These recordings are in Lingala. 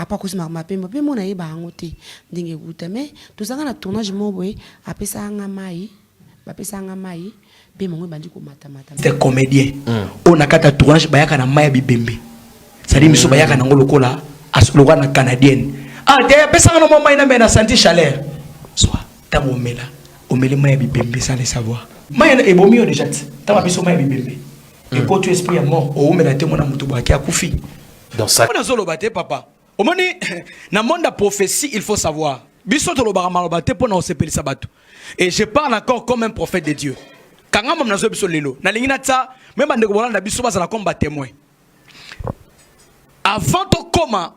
Apa akosi makambo ya pembe pe mona yeba yango te ndenge ewuta mais tozalaka na tournage moko boye apesaka nga mayi bapesaka nga mayi pema yango ebandi komata mata. Artiste comedien oyo na kati ya tournage bayaka na mayi ya bibembe c'est-à-dire miso bayaka nango lokola lokola na canadienne ah te apesaka na mwa mayi na mela na senti chaleur soit ntango omela omeli mayi ya bibembe sans le savoir mayi ebomi yo déjà ti ntango abiso mayi ya bibembe ekoti esprit ya mort owumela te mona moto boyaki akufi. Dans sa... Nazoloba te papa. Omoni na monde ya prophétie il faut savoir. Biso tolobaka maloba te pona osepelisa bato. Et je parle encore comme un prophète de Dieu. Kanga mam nazo biso lelo. Nalingi natsa même bandeko bolanda biso bazala comme ba témoins. Avant tokoma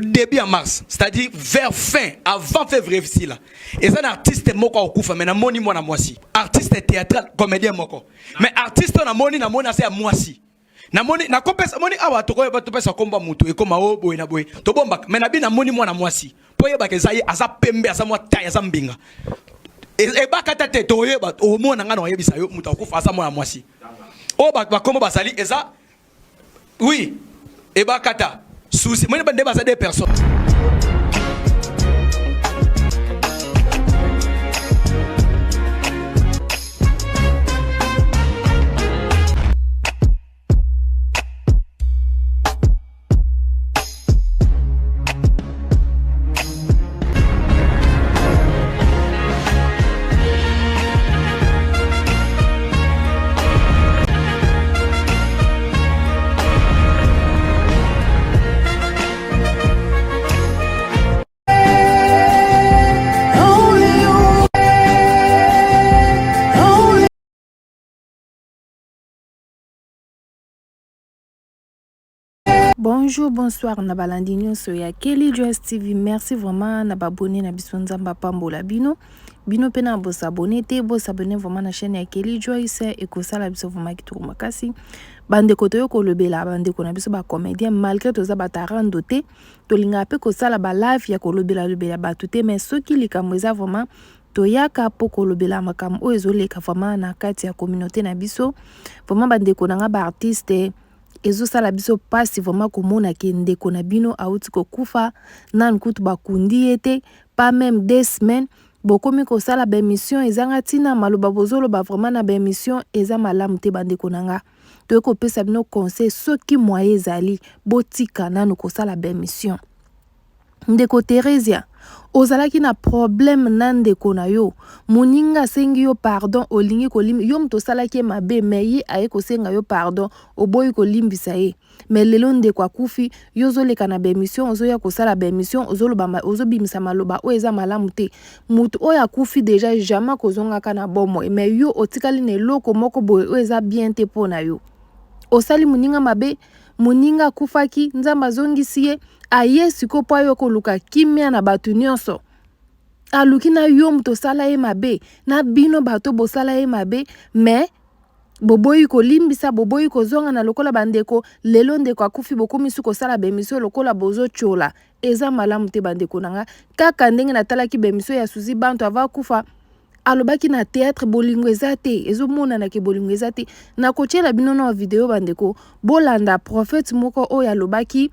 début en mars, c'est-à-dire vers fin, avant février ici là. Et ça un artiste moko akufa mais namoni mwana mwasi. Artiste théâtral, comédien moko. Mais artiste namoni namoni asa ya mwasi. Namoni nakopesa moni awa tokoyeba topesa komba moto ekoma o boye na boye tobombaka me nabi namoni mwana mwasi mpo oyebaka eza ye aza pembe aza mwa tai aza mbinga ebakata te toyeba omona ngai na oyebisa yo moto akufa aza mwana mwasi oyo bato bakombo bazali eza oui ebakata susi moni bande baza deux personnes. Bonjour, bonsoir na balandi nyonso ya Kelly Joyce TV. Merci vraiment na babone na biso Nzambe apambola bino. Bino pe na bosabone te, bosabone vraiment na chaîne ya Kelly Joyce ekosala biso vraiment kitoko makasi. Bandeko toyo kolobela bandeko na biso ba comédien malgré toza batarando te, tolingaka pe kosala ba live ya kolobela lobela bato te, mais soki likambo eza vraiment toyaka po kolobela makambo oyo ezoleka vraiment na kati ya communauté na biso. Vraiment bandeko na nga ba artiste ezosala biso pasi vraiment komona ke ndeko na bino awuti kokufa nanu kutu bakundi ye te pas meme deux semaines bokomi kosala ba emission ezanga ntina maloba bozoloba vraiment na ba emission eza malamu te bandeko na nga toyei kopesa bino conseil soki moyen ezali botika nanu kosala ba emission. Ndeko Theresia, ozalaki na problème na ndeko na yo, moninga asengi yo pardon olingi kolimbi yo moto osalaki ye mabe mais ye aye kosenga yo pardon oboyi kolimbisa ye mais lelo ndeko akufi yo ozoleka na ba emission ozoya kosala ba emission ozoloba ozobimisa maloba oyo eza malamu te moto oyo akufi deja jamais akozongaka na bomoi mais yo otikali na eloko moko boye oyo eza bien te mpo na yo osali moninga mabe Moninga akufaki, Nzambe azongisi ye, aye sikoyo mpo ayo koluka kimia na bato nyonso. Aluki na yo moto osala ye mabe, na bino bato bosala ye mabe, mais boboyi kolimbisa, boboyi kozongana lokola bandeko. Lelo ndeko akufi, bokomi su kosala ba emission lokola bozotyola. Eza malamu te bandeko na nga. Kaka ndenge natalaki ba emission ya Suzy Bantu avant akufa, alobaki na theatre bolingo eza te, ezomonana ke bolingo eza te. Nakotiela bino na video bandeko, bolanda prophète moko oyo alobaki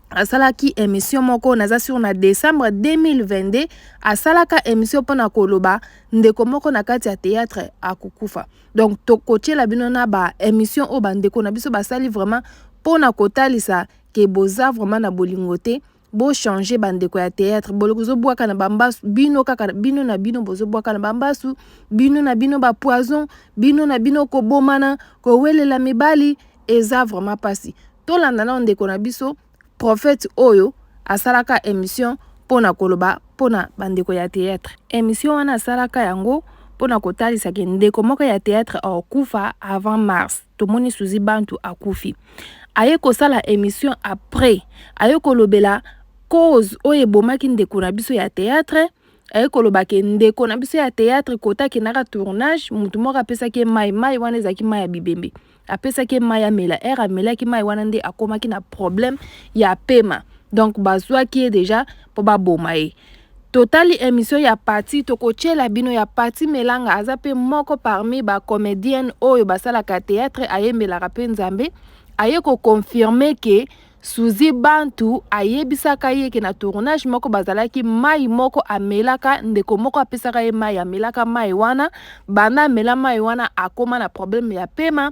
asalaki emission moko naza sur na décembre 2022 asalaka emission mpona koloba ndeko moko na kati ya théâtre akokufa. Donc tokotiela bino na ba emission oyo bandeko na biso basali vraiment mpona kotalisa ke boza vraiment na bolingo te. Bo changer ba ndeko ya theatre bozo bwaka na ba mbasu bino kaka bino na bino bozo bwaka na ba mbasu bino na bino ba poison bino na bino kobomana kowelela mibali eza vraiment pasi tolanda nao ndeko na biso prophète oyo asalaka emission pona koloba pona ba ndeko ya theatre emission wana asalaka yango pona kotalisa ke ndeko moko ya theatre akokufa avant mars tomoni Suzy Bantu akufi aye kosala emission après aye kolobela cause oyo ebomaki ndeko na biso ya theatre aye koloba ke ndeko na biso ya theatre kota akendaka tournage motu moko apesaki ye mai mai wana ezalaki mai ya bibembe apesaki ye mai amela ere amelaki mai wana nde akomaki na problème ya pema donc bazwaki ye deja mpo baboma ye Totali emission ya Pathy tokotiela bino ya Pathy Melanga aza pe moko parmi ba comedienne oyo basalaka theatre ayembelaka pe Nzambe aye ko confirmer ke. Suzy Bantu ayebisaka ye ke na tournage moko bazalaki mayi moko amelaka ndeko moko apesaka ye mayi amelaka mayi wana banda amela mayi wana akoma na problème ya pema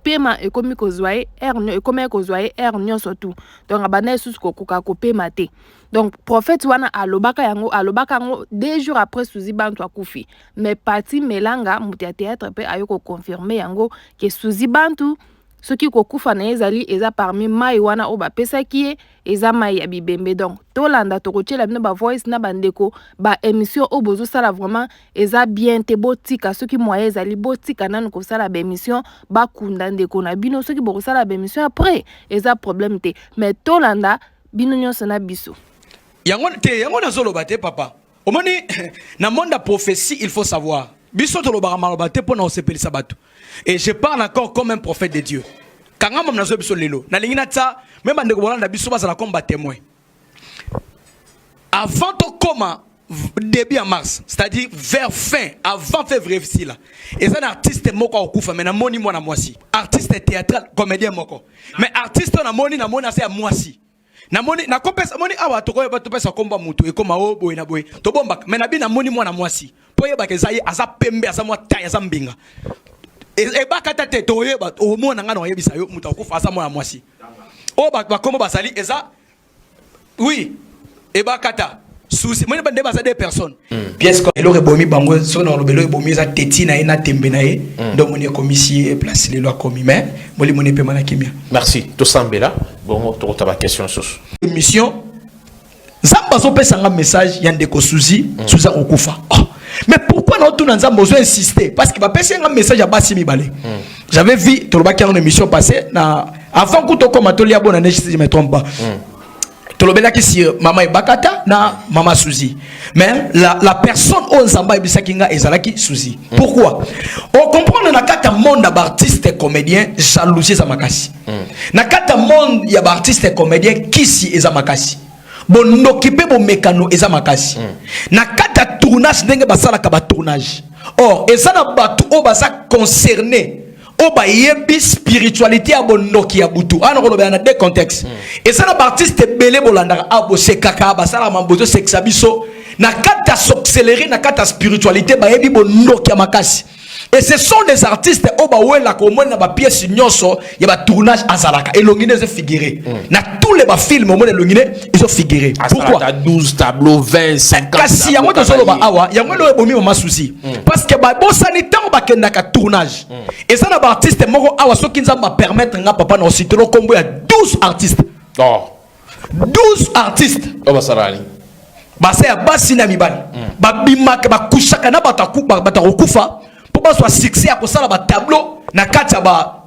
pema ekomi kozwa ye heure ekomaki kozwa ye heure nyonso tout donc abanda lisusu kokoka kopema te donc prophète wana alobaka yango alobaka yango 2 jours après Suzy Bantu akufi. Mais Patty Melanga moto ya théâtre pe aye ko confirmer yango ke Suzy Bantu soki kokufa na ye ezali eza parmi mayi wana oyo bapesaki ye eza mayi ya bibembe donc tolanda tokotiela bino ba voice na bandeko ba émission oyo bozosala vraiment eza bien te botika soki moyen ezali botika nanu kosala ba émission bakunda ndeko na bino soki bokosala ba émission après eza problème te mais tolanda bino nyonso na biso. Yango te, yango nazoloba te papa. Omoni na monde ya prophetie il faut savoir biso tolobaka maloba te pona kosepelisa bato et je parle encore comme un prophète de Dieu. Kanga mama nazo biso lelo nalingi natia me bandeko bolanda biso bazala comme ba témoin avant tokoma début ya mars, c'est-à-dire vers fin avant février sila eza na artiste moko akokufa mais namoni mwana mwasi artiste théâtral comédien moko mais artiste oyo namoni namoni aza ya mwasi namoni nakopesa moni awa tokoyeba topesa komba motu ekoma o boye na boye tobombaka mais nabi namoni mwana mwasi mpo oyebaka eza ye aza pembe aza mwa tai aza mbinga ebakata te toyeba omona ngai na oyebisa yo moto akufa aza mwana mwasi oyo bato bakombo bazali eza oui ebakata susi moni bande baza deux personnes pièce comme eloko ebomi bango soki na kolobela oyo ebomi eza teti na ye na tembe na ye nde omoni ekomisi ye place lelo akomi mais molimo ne epema na kimia. Merci tosambela bongo tokota ba question susu. Émission Nzambe azopesa nga message ya ndeko Suzy. Suzy akokufa. Oh. Mais pourquoi na otuna Nzambe ozo insister? Parce que bapesi nga message ya basi mibale. J'avais vu tolobaki yango na émission passée na avant kuta okoma tolia bonne année si je me trompe pas. Tolobelaki sur mama Ebakata na mama Suzy. Mais la personne oyo Nzambe ayebisaki nga ezalaki Suzy. Pourquoi? On comprend na kati ya monde ya baartiste comédien jalousie eza makasi. Na kati ya monde ya baartiste comédien kisi eza makasi. Bondoki mpe bomekano eza makasi. Na kati ya tournage ndenge basalaka ba tournage. Or eza na bato oyo baza concerné oyo bayebi spiritualité ya bondoki ya butu. Awa nakolobela na deux contextes. Eza na baartiste ebele bolandaka awa bosekaka basalaka mambo ezosekisa biso na kati ya sorcellerie na kati ya spiritualité bayebi bondoki ya makasi. Et ce sont des artistes oyo bawelaka omoni na bapièce nyonso ya batournage azalaka elongi nde ezofigure. Na tous les bafilms omoni elongi nde ezofigure. Pourquoi? 12 tableaux, 20, 50. Kasi yango tozoloba awa yango eloko ebomi mama Suzy. Parce que babosani ntango bakendaka tournage. Eza na baartiste moko awa soki Nzambe apermettre nga papa na ositelo kombo ya 12 artistes. Oh. 12 artistes. Oh, basala nini? Basa ya basi na mibali. Babimaka bakushaka na bato bato akokufa mpo bazwa succès ya kosala batableau na kati ya ba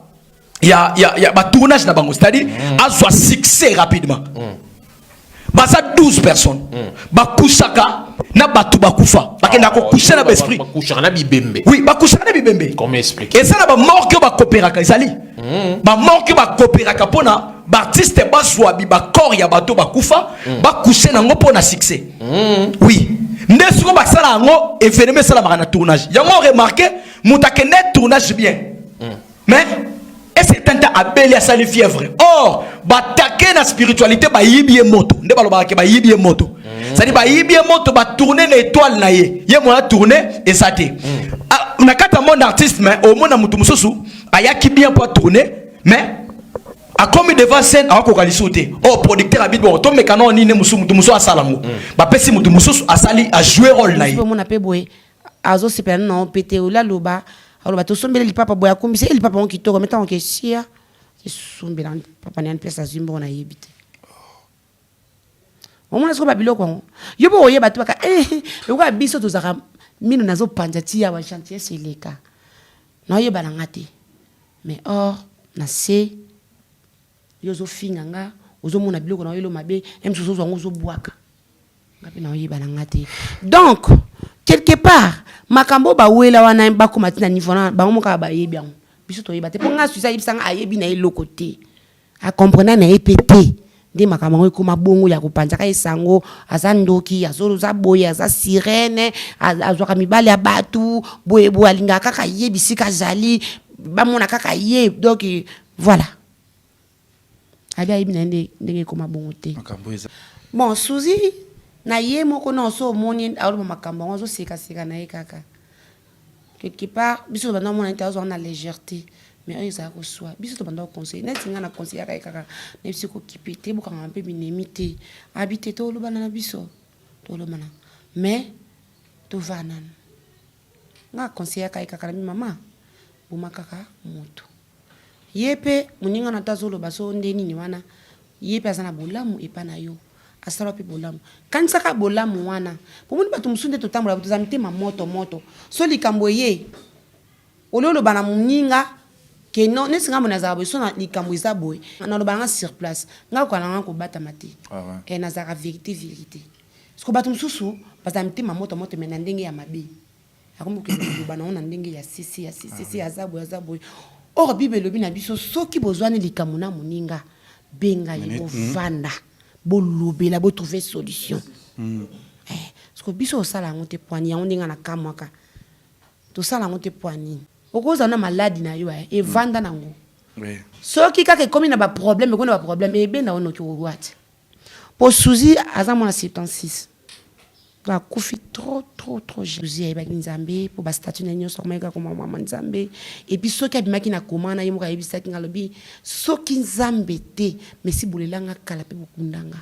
ya ba tournage na bango, c'est-à-dire azwa succès rapidement. Baza 12 personnes. Bakushaka na bato bakufa bakendaka kokusha na baesprit. Bakushaka na bibembe. Oui, bakushaka na bibembe. Comment expliquer? Eza na bamorgue oyo bakopéraka ezali bamorgue oyo bakopéraka mpona baartiste bazwa bi bacorps ya bato bakufa bakushe nango mpona succès. Oui, nde sikoyo basala yango événement esalamaka na tournage yango remarque moto akende tournage bien mais un certain temps abeli asali fièvre. Or batake na spiritualité bayibi ye moto nde balobaka ke bayibi ye moto, c'est-à-dire bayibi ye moto batourne na étoile na ye ye moya tourne eza te. Ah, na kati ya monde artiste mais omona moto mosusu ayaki bien mpo atourne mais akomi devant scène akokoka lisusu te. Oh, producteur abi bon tomeka nao nini mosusu moto mosusu asala yango bapesi moto mosusu asali ajoue rôle na ye. Omona mpe boye azosepela nano mpe te ola aloba aloba tosombela lipapa boye akombisa ye lipapa ngo kitoko me ntango kesia esombela papa nani place azwi mbongo nayebi te. Omona soko babiloko yango yo mpo oyeba te baka lokola biso tozalaka mino nazopanza ti awa gentillesse eleka naoyeba na nga te mais or na se yo ozofinga nga ozomona biloko na oyelo mabe ye mosusu ozwa yango ozobwaka nga mpe naoyeba na nga te. Donc quelque part makambo oyo bawela wana bakóma ti na niveau wana bango moko kaka bayebi yango biso toyeba te mpo nga Suzy ayebisa nga ayebi na ye eloko te acomprena na ye mpe te nde makambo yango ekóma bongo ya kopanzaka esango aza ndoki aza boye aza sirène azwaka mibali ya bato boye boye alingaka kaka ye bisika azali bamona kaka ye. Donc voilà. Abi ayebi na ye ndenge ekoma bongo te. Bon Suzy na ye moko non so omoni aoloba makambo yango azosekaseka na ye kaka quelque part. Biso tobanda omona neti azwaka na légèreté, mais oyo ezala koswa biso tobanda koconseille neti ngai na conseillaka ye kaka na biso kokipe te, bokangama mpe binemi te. Abi te, tolobana na biso, tolobana, mais tovaa nanu. Ngai conseillaka ye kaka na mi mama boma kaka moto. Ye mpe moninga na to azoloba so nde nini wana, ye mpe aza na bolamu epa na yo, asala mpe bolamu, kanisaka bolamu wana. Pomoni bato mosusu nde totambola, toza mitema moto moto. So likambo eye oli oloba na moninga ke non, neti ngai boye nazalaka boye, so na likambo eza boye, naloba nanga sur place, ngai koka nanga kobatama te. Ah ouais. Nazalaka vérité vérité, parce que bato mosusu bazala mitema moto moto, mais na ndenge ya mabe. Akomi kokende koloba nango na ndenge ya sisi ya sisi, aza boye, aza boye. Or Bible elobi na biso, soki bozwani likambo na moninga, benga ye, bovanda, bolobela, botrouve solution. Parce que biso osala yango te. Poani yango ndenge na kamwaka, tosala yango te. Poani okozala na maladi na yo, evanda nango. Soki kaka ekomi na baproblème, ekomi na baproblème, ebenda yo noki kowa te. Po Suzy aza mwana 76, akufi trop trop trop jeune. Suzy ayebaki Nzambe, mpo bastatut na ye nyonso akomaki kaka komamama Nzambe. Et puis soki abimaki na koma na ye moko, ayebisaki nga, alobi soki Nzambe te, mesi bolelanga kala mpe bokundanga.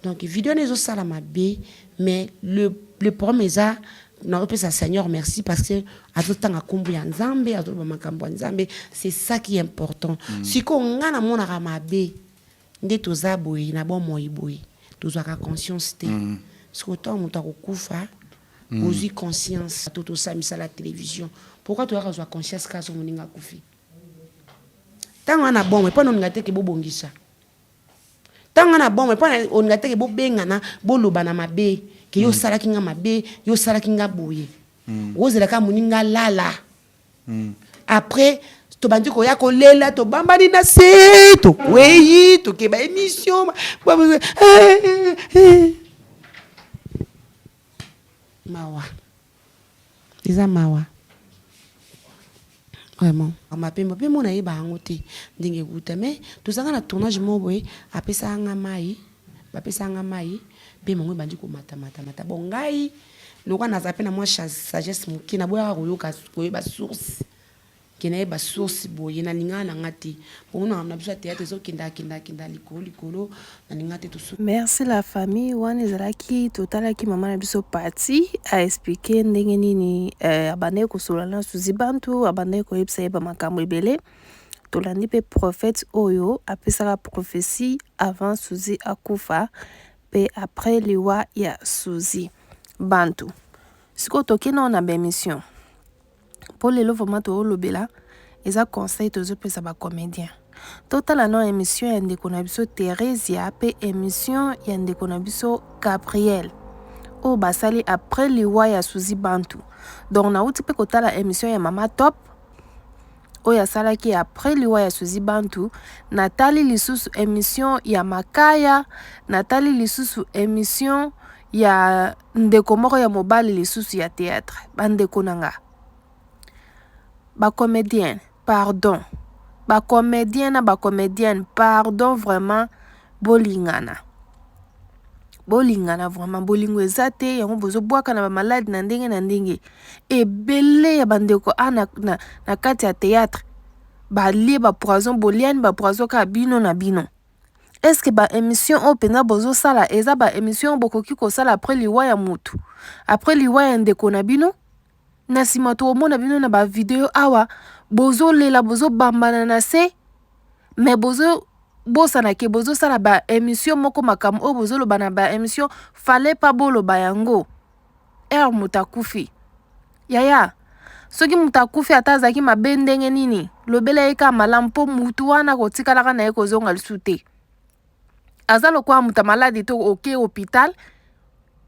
Donc video wana ezosala mabe, mais le problème eza naopesa Seigneur merci, parce que azotanga nkombo ya Nzambe, azoloba makambo ya Nzambe, c'est ça qui est important. Sikoyo nga namonaka mabe nde toza boye na bomoi boye, tozwaka conscience te. Sikoyo ntango moto akokufa, ozwi conscience. To tosala misala ya télévision, pourquoi toyaka kozwa conscience kaka so moninga akufi? Ntango wana bomoi, mpo na olinga te ke bobongisa. Ntango na bomoi, mpo na olinga te ke bobengana, boloba na mabe ke yo osalaki nga mabe, yo osalaki nga boye. Ozelaka moninga lala, après tobandi koya kolela, tobambani na se, tokwei, tokeba émission. Mawa, eza mawa vraiment. Mapemba mpe mona yeba yango te ndenge ekuta, mais tozalaka na tournage moko boye, apesaka nga mai, bapesaka nga mai mpe mango ebandi komatamatamata. Bon, ngai lokola nazala mpe na mwa sagesse moke, naboyaka koyoka koyeba source ke nayeba source boye. Nalingaka na nga te pomona na biso ya théâtre ezokendakendakenda likolo likolo, nalinga te tosu. Merci la famille. Wana ezalaki totalaki mama na biso Pati aexplike ndenge nini abandaki kosolola na Suzi Bantu, abandaki koyebisa ye bamakambo ebele. Tolandi mpe prophète oyo apesaka prophétie avant Suzi akufa mpe après liwa ya Suzi Bantu. Sikoyo tokende na baémission, mpo lelo vraiment toolobela eza conseil tozopesa bacomédien. Totala no émission ya ndeko na biso Theresia mpe émission ya ndeko na biso Gabriel oyo basali après liwa ya Suzi Bantu. Donc nauti mpe kotala émission ya Mama Top oyo asalaki après liwa ya Suzi Bantu. Natali lisusu émission ya Makaya, natali lisusu émission ya ndeko moko ya mobali lisusu ya théâtre. Bandeko na nga bacomédien, pardon, bacomédien na bacomédienne, pardon vraiment, bolingana, bolingana vraiment. Bolingo eza te, yango bozobwaka na bamaladi na ndenge na ndenge. Ebele ya bandeko a na kati ya théâtre balie bapoison, boliani bapoison kaka bino na bino. Est-ce baémission oyo mpenza bozosala eza baémission oyo bokoki kosala après liwa ya motu, après liwa ya ndeko na bino? Na nsima tokomona bino na bavideo awa bozolela, bozobambana na se, mais bozobosana ke bozosala baémission moko. Makambo oyo bozoloba na baémission, fallait pas boloba yango heure moto akufi. Yaya, soki moto akufi, ata azalaki mabe ndenge nini, lobela ye kaka malamu, mpo mutu wana kotikalaka na ye kozonga lisusu te. Aza lokola moto ya maladi to oke hôpital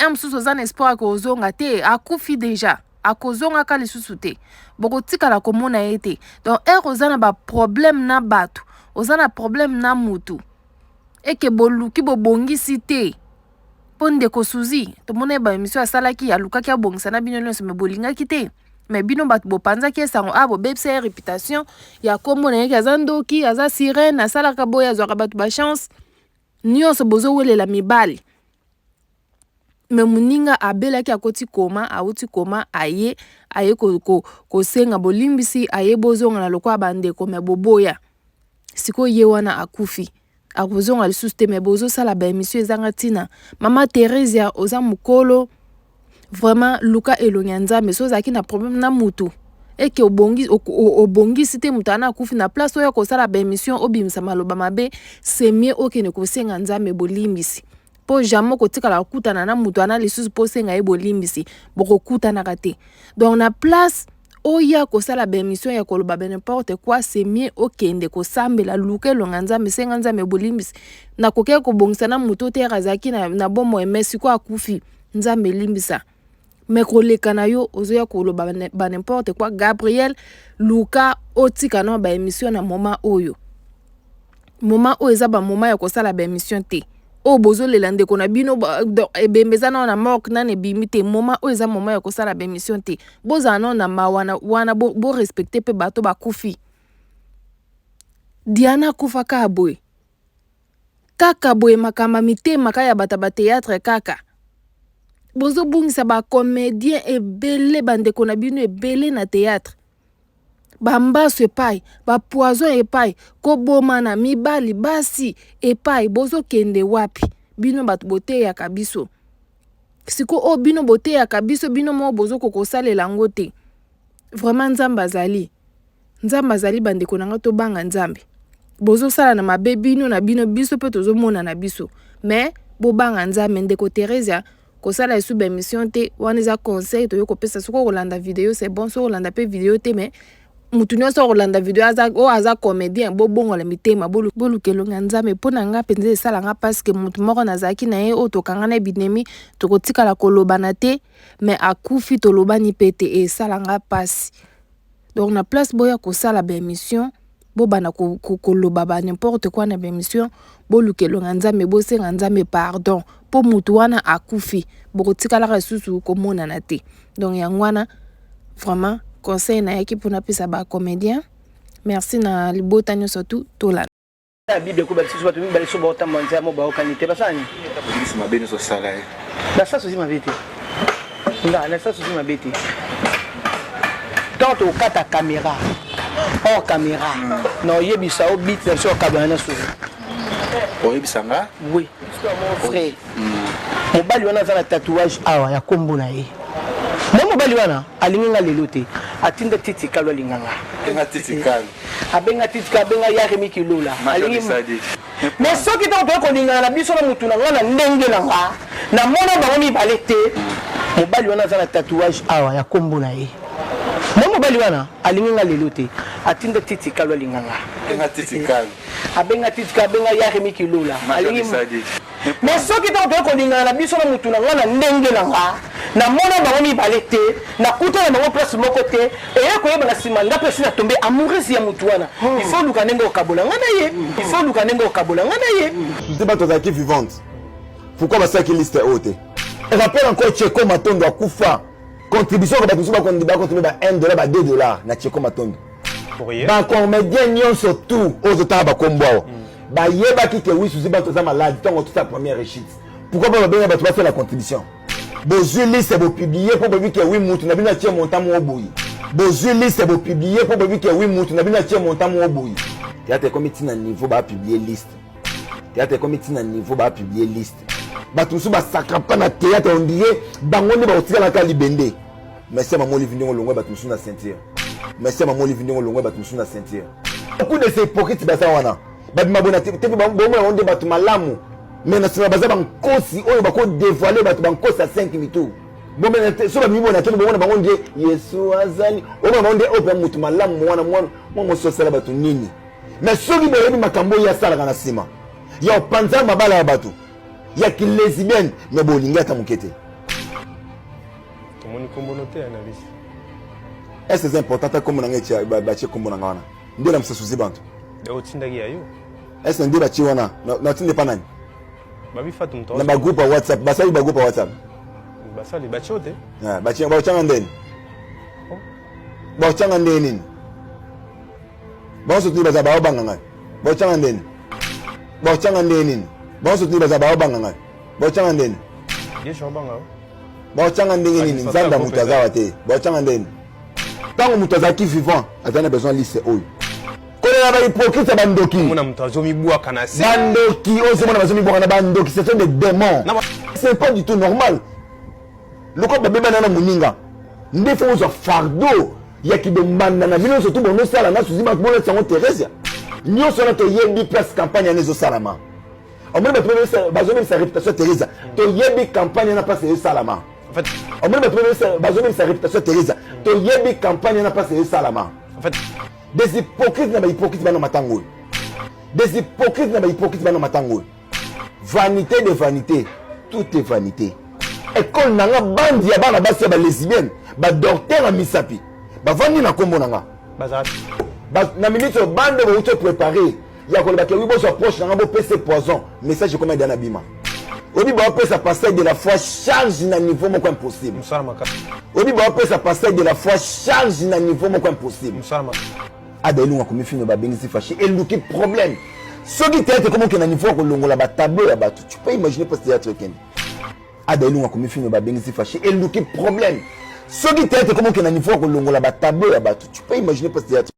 un mosusu, oza na espoir ya kozonga te, akufi déjà, akozongaka lisusu te, bokotikala komona ye te. Donc heure oza na baproblème na bato, oza na problème na mutu eke boluki bobongisi te, mpo ndeko Suzi tomona ye baémission asalaki, alukaki abongisa na bino nyonso, mais bolingaki te. Mais bino bato bopanzaki ye sango a bobebisa ye réputation ya kombo na ye ke aza ndoki, aza sirène, asalaka boye, azwaka bato ba chance nyonso, bozowelela mibali. Mais moninga abelaki, akoti koma, awuti koma, aye aye kosenga ko, ko bolimbisi, aye bozonga na lokola bandeko, mais boboya. Sikoyo ye wana akufi, akozonga lisusu te, mais bozosala ba émission ezanga ntina. Mama Theresia, oza mokolo, vraiment luka elongi ya Nzambe. So ozalaki na problème na mutu eke obongisi, obongisi te, moto ana akufi, na place oyo kosala ba émission obimisa maloba mabe, c'est mieux okende kosenga Nzambe bolimbisi, mpo jamais okotikala kokutana na moto ana lisusu mpo osenga ye bolimbisi, bokokutanaka te. Donc na place oya kosala ba émission ya koloba ba n'importe quoi, c'est mieux okende kosambela, luka elonga Nzambe, senga Nzambe bolimbisi. Nakoki kobongisa na moto te, azalaki na bomoi, mais sikoyo akufi, Nzambe elimbisa. Mais koleka na yo ozoya koloba ba n'importe quoi. Gabriel, luka otika na ba émission na moment oyo. Moment oyo eza ba moment ya kosala ba émission te. Oyo bozolela ndeko na bino, ebembe eza nano na morgue, nani ebimi te. Moment oyo eza moment ya kosala ba émission te. Bozala nano na mawa wana, borespecte mpe bato bakufi. Diana akufa kaka boye, kaka boye, makambo ya mitema kaka ya bato ya ba théâtre kaka. Bozobungisa ba comédien ebele, bandeko na bino ebele na théâtre, bambaso epai, ba poison epai, kobomana mibali basi epai. Bozokende wapi, bino bato boteyaka biso? Siko oyo bino boteyaka biso, bino moko bozokoka kosalela yango te. Vraiment, Nzambe azali, Nzambe azali. Bandeko na nga, tobanga Nzambe. Bozosala na mabe bino na bino, biso mpe tozomona na biso, mais bobanga Nzambe. Ndeko Theresia, kosala esu ba émission te. Wana eza conseil toyei kopesa. Soki okolanda video, c'est bon. Soki olanda mpe video te, mais mutu nyonso akolanda video oyo aza comédien, bobongola mitema, boluka elongi ya Nzambe. Mpo na nga mpenza esalanga parce que mutu moko nazalaki na ye oyo tokanga na binemi, tokotikala kolobana te, mais akufi, tolobani mpe te, esalanga mpasi. Donc na place boya kosala ba émission, bobanda koloba ba n'importe quoi na ba émission, boluka elongi ya Nzambe, bosenga Nzambe pardon, mpo mutu wana akufi, bokotikalaka lisusu komonana te. Donc yango wana vraiment conseil nayaki mpona apesa ba comédien. Merci na libota nyonso tu tolanda. Na Bible ekoba lisusu, bato mibale so baotambola nzela mo baokani te, basala nini? Bolimbisi mabe nyonso osala ye. Nasala sosi mabe te, nga nasala sosi mabe te. Ntango tokata caméra, hors caméra, na oyebisa yo bit na biso okabana na sosi. Oyebisa nga? Oui, mon frère, mobali wana aza na tatouage awa ya kombo na ye. Mo mobali wana alingi nga lelo te, atinda Titi Kalo alinga nga. Abenga Titi Kalo. Abenga Titi Kalo, abenga Yaremi Kilola. Alingi. Mais soki ntango toye kolingana na biso na mutu na nga na ndenge na nga, namona bango mibale te. Mobali wana aza na tatouage awa ya kombo na ye. Mo mobali wana alingi nga lelo te, atinda Titi Kalo alinga nga. Abenga Titi Kalo. Abenga Titi Kalo, abenga Yaremi Kilola. Alingi. Mais soki ntango toye kolingana na biso na mutu na nga na ndenge na nga, namona bango mibale te, nakuta na bango place moko te, eye koyeba na nsima nga mpe esi na tombe amoureuse ya mutu wana, il faut luka ndenge okabola nga na ye, il faut luka ndenge okabola nga na ye. Suzy bato azalaki vivante, pourquoi basalaki liste oyo te? Rappelle encore Cheko Matondo akufa, contribution ko bato mosusu bakontribue ba 1 dollar, ba 2 dollar na Cheko Matondo. Ba comédien nyonso tout oyo totanga bakombo awa bayebaki ke wi, Suzy bato aza malade ntango tosala première réussite. Pourquoi ba babenga bato basala contribution? Bozwi liste, bopublie mpo boyebi ke wi, mutu na bino atie montant moko boye. Bozwi liste, bopublie mpo boyebi ke wi, mutu na bino atie montant moko boye. Théâtre ekomi ntina niveau bapublie liste. Théâtre ekomi ntina niveau bapublie liste. Bato mosusu basakrapa na théâtre, on dirait bango nde bakotikalaka libende. Merci ya mama Olive ndenge olongwa bato mosusu na ceinture. Merci ya mama Olive ndenge olongwa bato mosusu na ceinture. Beaucoup de ces hypocrites baza wana, babima bona te, bomona bango nde bato malamu, mais na nsima baza bankosi oyo bakodévoile bato, bankosi ya 5 mitu. Bomena te so babimi bona te, bomona bango nde Yesu azali, omona bango nde oyo mpe motu malamu wana, mwana mwa mosi osala bato nini. Mais soki boyebi makambo oyo asalaka na nsima ya opanza mabala ya bato ya kilesibienne, mais bolingi ata moke te. Tomoni kombo no te na liste. Est-ce c'est important ta kombo na ngai batie kombo na ngai wana nde na mosusu bantu? Otindaki ya yo. Est-ce nde batie wana natinde pa nani? Babi Fatu moto. Na ba groupe ya WhatsApp, basali ba groupe ya WhatsApp. Basali batie te. Batie batianga ndeni. Baotyanga ndenge nini? Bango surtout baza baobanga ngai. Baotyanga ndenge nini? Baotyanga ndenge nini? Bango surtout baza baobanga ngai. Baotyanga ndenge nini? Baotyanga ndenge nini? Nzambe ya moto aza wa te. Baotyanga ndenge nini? Ntango moto azalaki vivant, azali na besoin liste oyo. Kolela ba hypocrite ya bandoki. Omona moto azomibwaka na se. Bandoki ozomona bazomibwaka na bandoki, ce sont des démons. C'est pas du tout normal. Lokola babebana na moninga nde fo ozwa fardeau ya kibombanda na bino surtout bonosala na suzi bato bolatisa yango Theresia. Nyonso wana toyebi place campagne wana ezosalama. Omoni bato bazobebisa réputation ya Theresia. Toyebi campagne wana place ezosalama. Omoni bato bazobebisa réputation ya Theresia. Toyebi campagne wana place ezosalama. Des hypocrites na ba hypocrites bana matanga oyo. Des hypocrites na ba hypocrites bana matanga oyo. Vanité de vanité, tout est vanité. École na nga bandi ya bana basi ya ba lesbiennes, ba docteur ya misapi. Bavandi na kombo na nga. Na minute oyo bande bouti préparer ya koloba ke wi bozwa proche na nga bopesa poison, message ekoma eda na bima. Oyebi baopesa pasteur de la foi charge na niveau moko impossible. Oyebi baopesa pasteur de la foi charge na niveau moko impossible. Ada Elunga akomi film babengisi Fashi eluki problème. Soki théâtre ekoma okende na niveau ya kolongola ba tableau ya bato, tu peux imaginer place théâtre ekende. Ada Elunga akomi film babengisi Fashi eluki problème. Soki théâtre ekoma okende na niveau ya kolongola ba tableau ya bato, tu peux imaginer place théâtre.